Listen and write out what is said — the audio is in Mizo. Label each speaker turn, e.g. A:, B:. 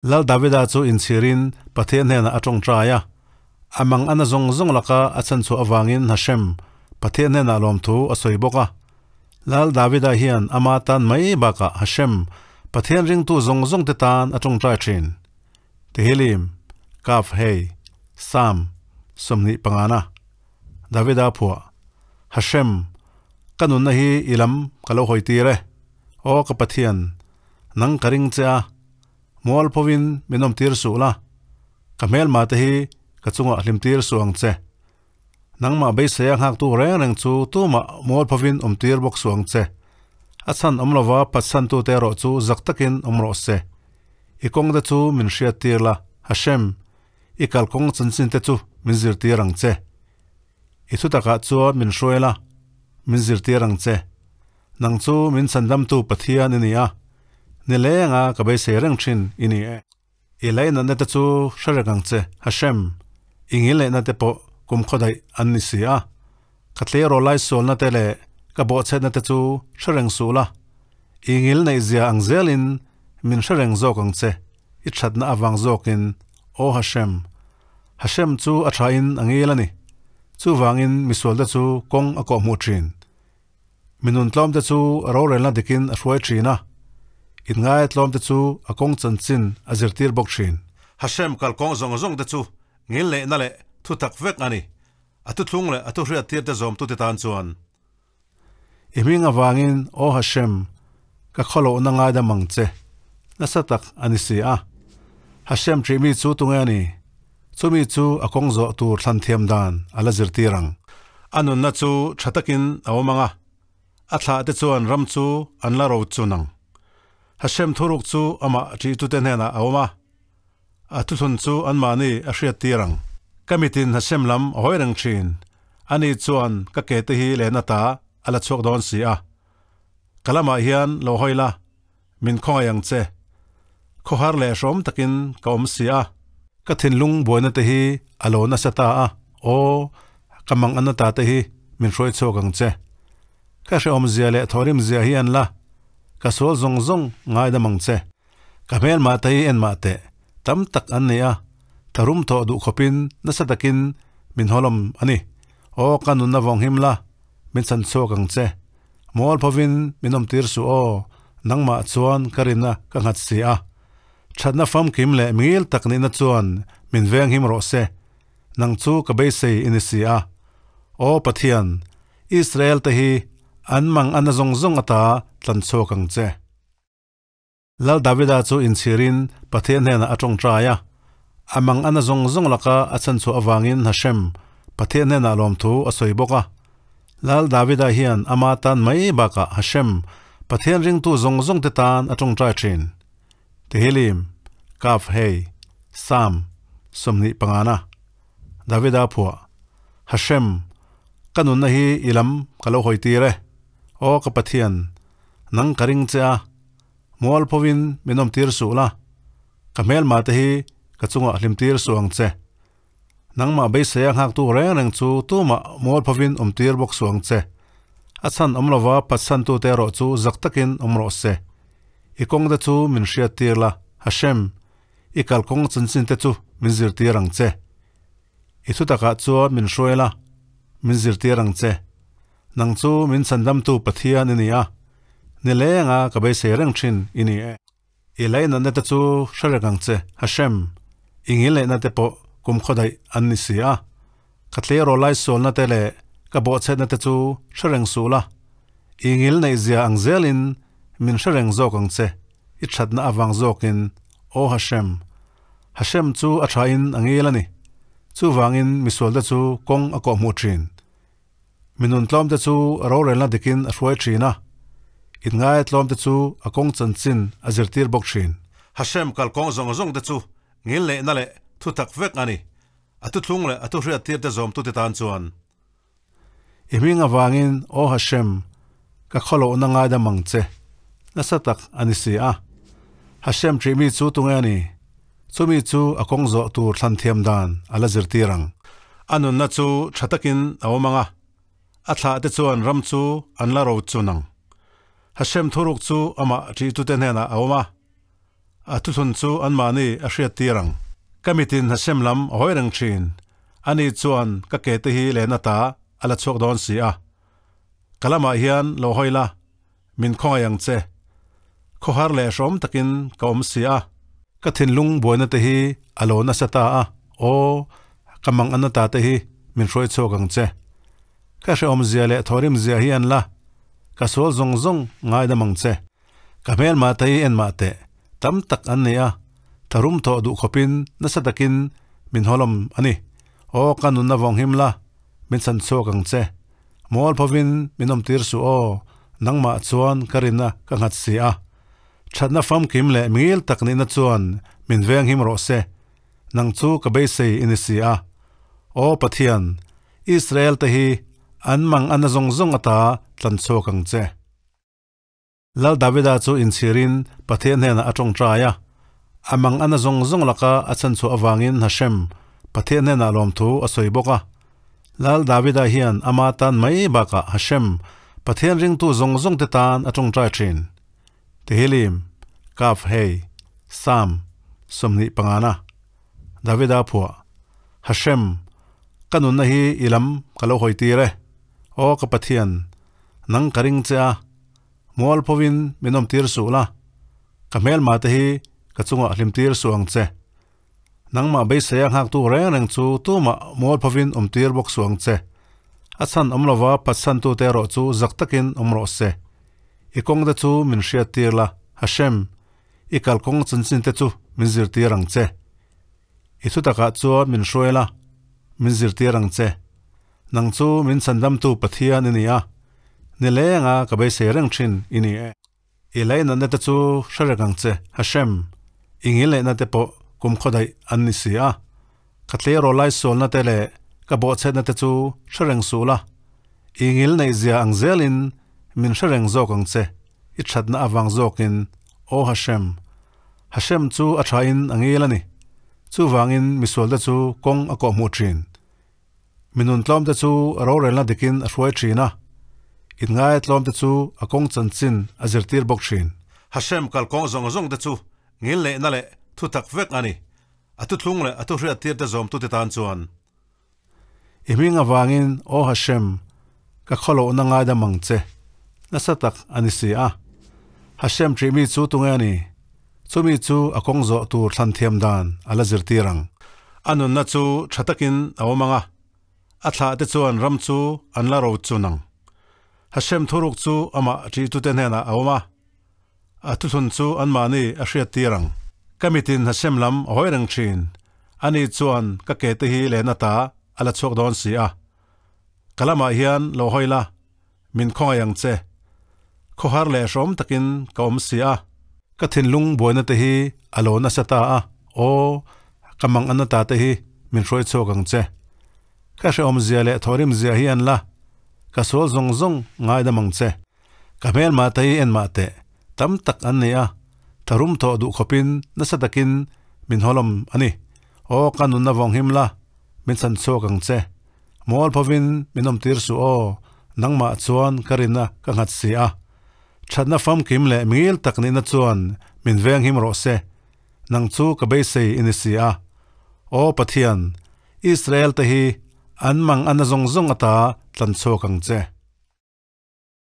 A: Lal Davida chu inchhirin Pathian hnenah a tawngtai a. A mang ana zawng zawng laka a chhan chhuah avangin Hashem, Pathian hnenah lawmthu a sawi bawk a. Lal Davida hian ama tan mai bakah Hashem, Pathian ringtu zawng zawng te tan a tawngtai thin. Tehillim, Kaf Hei, Sam, 25na, Davida phuah, Hashem, ka nunna hi i lam ka lo hawi tir e. Aw ka Pathian, nang ka ring che a. Mual phovin min awm tir suh la, ka hmelma te hi ka chungah hlim tir suh ang che. Nangmah beiseia nghaktu reng reng chu tumah mual phovin awm tir bawk suh ang che. A chhan awm lova phatsantu te erawh chu zak takin awm rawh se. I kawng te chu min hriat tir la, Hashem, i kalkawng chanchin te chu min zirtir ang che. I thutakah chuan min hruai la, min zirtir ang che. Nang chu min chhandamtu Pathian i ni a, ni lenga ka beisei reng thin i ni e. I leinatna te chu hre reng ang che, Hashem, i ngilneihna te pawh kum khawdaih an ni si a. Ka tleirawl lai sualna te leh ka bawhchhetna te chu hre reng suh la, i ngilneih zia ang zelin min hre reng zawk ang che, i thatna avang zawkin, Aw Hashem. Hashem chu a thain a ngil a ni, chuvangin misualte chu kawng a kawhhmuh thin. Mi nun tlawmte chu rorelna dikin a hruai thin a, inngaia tlawmte chu a kawng chanchin a zirtir bawk thin. Hashem kalkawng zawng zawng te chu ngilneihna leh thutak vek a ni, a thuthlung leh a thuhriattir te zawmtute tan chuan. I hming avangin, Aw Hashem, ka khawlohna ngaidam ang che, nasa tak a ni si a. Hashem ṭih mi chu tunge a ni? Chumi chu a kawng zawh tur thlan thiam dan a la zirtir ang. A nunna chu tha takin a awm ang a, a thlah te chuan ram chu an la ro chun ang. Hashem thuruk chu amah ṭihtute hnenah a awm a, a thuthlun chu anmahni a hriattir ang. Ka mitin Hashem lam a hawi reng ṭhin, ani chuan ka ke te hi len ata a la chhuak dawn si a. Ka lamah hian lo hawi la, Min khawngaih ang che. Khawhar leh hrawm takin ka awm si a. Ka thinlung buaina te hi a lo nasa ta a, aw, ka mang anna ta te hi min hruai chhuak ang che. Ka hrehawm zia leh thawhrim zia hi an la, ka sual zawng zawng ngaidam ang che. Ka hmelmah te hi en mah teh, tam tak an ni a, tharum thawh duh khawpin nasa takin min hawlawm a ni. Aw, ka nunna vawng him la, min chhan chhuak ang che. Mual phovin min awmtir suh aw, nangmah chuan ka rinna ka nghat si a. Thatna famkim leh mingil tak nihna chuan min venghim rawh se, nang chu ka beisei i ni si a. Aw Pathian, Israel te hi an mang ana zawng zawng ata tlan chhuak ang che. Lal Davida chu inchhirin Pathian hnenah a tawngtai a. A mang ana zawng zawng laka a chhan chhuah avangin Hashem, Pathian hnenah lawmthu a sawi bawk a. Lal Davida hian ama tan mai bakah Hashem, Pathian ringtu zawng zawng te tan a tawngtai thin. Tehillim, Kaf Hei, Sam, 25na, Davida phuah, Hashem, ka nunna hi i lam ka lo hawi tir e. Aw ka Pathian, nang ka ring che a. Mual phovin min awm tir suh la, ka hmelmah te hi ka chungah hlim tir suh ang che. Nangmah beiseia nghaktu reng reng chu tumah mual phovin awm tir bawk suh ang che. A chhan awm lova phatsantute erawh chu zak takin awm rawh se. I kawng te chu min hriat tir la, Hashem, i kalkawng chanchin te chu min zirtir ang che. I thutakah chuan min hruai la, min zirtir ang che. Nang chu min chhandamtu Pathian i ni a, ni lenga ka beisei reng thin i ni e. I leinatna te chu hre reng ang che, Hashem, i ngilneihna te pawh kum khawdaih an ni si a. Ka tleirawl lai sualna te leh ka bawhchhetna te chu hre reng suh la, i ngilneih zia ang zelin min hre reng zawk ang che, i thatna avang zawkin, Aw Hashem. Hashem chu a thain a ngil a ni, chuvangin misualte chu kawng a kawhhmuh thin. Mi nun tlawmte chu rorelna dikin a hruai thin a, inngaia tlawmte chu a kawng chanchin a zirtir bawk thin. Hashem kalkawng zawng zawng te chu ngilneihna leh thutak vek a ni, a thuthlung leh a thuhriattir te zawmtute tan chuan. I hming avangin, Aw Hashem, ka khawlohna ngaidam ang che, nasa tak a ni si a. Hashem ṭih mi chu tunge a ni? Chumi chu a kawng zawh tur thlan thiam dan a la zirtir ang. A nunna chu tha takin a awm ang a, a thlah te chuan ram chu an la ro chun ang. Hashem thuruk chu amah ṭihtute hnenah a awm a, A thuthlun chu anmahni a hriattir ang. Ka mitin Hashem lam a hawi reng thin. Ani chuan ka ke te hi len ata a la chhuak dawn si a. Ka lamah hian lo hawi la, min khawngaih ang che. Khawhar leh hrawm takin ka awm si a. Ka thinlung buaina te hi a lo nasa ta a, aw, ka mang ana ta te hi min hruai chhuak ang che. Ka hrehawmzia leh thawrimzia hi an la, ka sual zawng zawng ngaidam ang che. Ka hmelmah te hi en mah teh, tam tak an nei a, tharum thawh duh khawpin nasa takin min hawlawm a ni. Aw ka nunna vawng him la, min chhan chhuak ang che. Mawl phovin min awmtir suh aw, nangmah chuan ka rinna ka nghat si a. Thatna famkim leh mingil tak nihna chuan min veng him rawh se, nang chu ka beisei i ni si a. Aw Pathian, Israel te hi an mang ana zawng zawng ata tlan chhuak ang che. Lal Davida chu inchhirin Pathian hnenah a tawngtai a. A mang ana zawng zawng laka a chhanchhuah avangin Hashem, Pathian hnenah lawmthu a sawi bawk a. Lal Davida hian ama tan mai bakah Hashem, Pathian ringtu zawng zawngte tan a tawngtai thin. Tehillim, Kaf Hei, Sam, 25na, Davida phuah, Hashem, ka nunna hi i lam ka lo hawi tir e. Aw ka Pathian, nang ka ring che a. Mual phovin min awm tir suh la, ka hmelma te hi ka chungah hlim tir suh ang che. Nangmah beiseia nghaktu reng reng chu tumah mual phovin awm tir bawk suh ang che. A chhan awm lova phatsantu te erawh chu zak takin awm rawh se. I kawng te chu min hriat tir la, Hashem, i kalkawng chanchin te chu min zirtir ang che. I thutakah chuan min hruai la, min zirtir ang che. Nang chu min chhandamtu Pathian i ni a, ni lenga ka beisei reng thin i ni e. I leinatna te chu hre reng ang che, Hashem, i ngilneihna te pawh kum khawdaih an ni si a. Ka tleirawl lai sualna te leh ka bawhchhetna te chu hre reng suh la, i ngilneih zia ang zelin min hre reng zawk ang che, i thatna avang zawkin, Aw Hashem. Hashem chu a thain a ngil a ni, chuvangin misualte chu kawng a kawhhmuh thin. Mi nun tlawmte chu rorelna dikin a hruai thin a, inngaia tlawmte chu a kawng chanchin a zirtir bawk thin. Hashem kalkawng zawng zawng te chu ngilneihna leh thutak vek a ni, a thuthlung leh a thuhriattirte zawmtute tan chuan. I hming avangin, Aw Hashem, ka khawlohna ngaidam ang che, nasa tak a ni si a. Hashem ṭihmi chu tunge a ni? Chumi chu a kawng zawh tur thlan thiam dan a la zirtir ang. A nunna chu tha takin a awm ang a, a thlah te chuan ram chu an la ro chun ang. Hashem thuruk chu amah ṭihtute hnenah a awm a, a thuthlun chu anmahni a hriattir ang. Ka mitin Hashem lam a hawi reng ṭhin, ani chuan ka ke te hi len ata a la chhuak dawn si a. Ka lamah hian lo hawi la, Min khawngaih ang che. Khawhar leh hrawm takin ka awm si a. Ka thinlung buaina te hi a lo nasa ta a, aw, ka mang ana ta te hi min hruai chhuak ang che. Ka hrehawmzia leh thawhrimzia hi an la, ka sual zawng zawng ngaidam ang che. Ka hmelmah te hi en mah teh, tam tak an ni a, tharum thawh duh khawpin nasa takin min hawlawm a ni. Aw, ka nunna vawng him la, min chhan chhuak ang che. Mawl phovin min awmtir suh aw, nangmah chuan ka rinna ka nghat si a. Thatna famkim leh mingil tak nihna chuan min veng him rawh se, nang chu ka beisei i ni si a. Aw Pathian, Israel te hi an mang ana zawng zawng ata tlan chhuak ang che.